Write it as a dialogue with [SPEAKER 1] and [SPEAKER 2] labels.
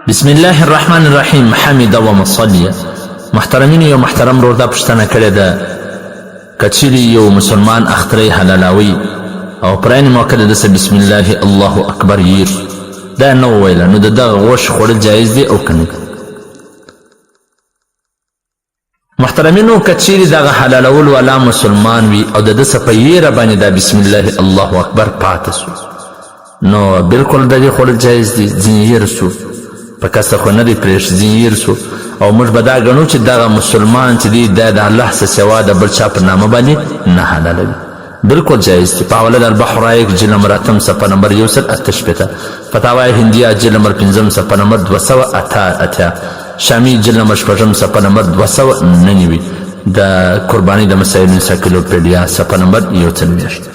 [SPEAKER 1] بسم الله الرحمن الرحیم حمد و مصلیه. محترمینو، یو محترم ورور دا پوښتنه کړې ده، که چیرې یو مسلمان اختری حلالاوي او پر عین موقع د ده بسم الله الله اکبر ییر دا نه وویله، نو د دغه غوښې خوړل جایز دی او که نه؟ محترمینو، که چیرې دغه حلالولو والا مسلمان وي او د ده څه په یېره باندې دا بسم الله الله اکبر پاتې سو، نو بالکل د دې خوړل جایز دي. ځینې یېر سو، په کسه خو نه دی پرېښ، ځینې یېر سو، او موږ به دا ګڼو چې دغه مسلمان چې دی دا د الله څخه سوا د بل چا په نامه باندې نه حلالوي، بالکل جایز دي. په حواله د البحر رایق جلد نمبر 8 صفحه نمبر 168، فتاوی هندیه جلد نمبر 5 صفحه نمبر 288، شامی جلد نمبر 6 صفحه نمبر 299، د قرباني د مسایلو انسایکلوپیډیا صفحه نمبر 41.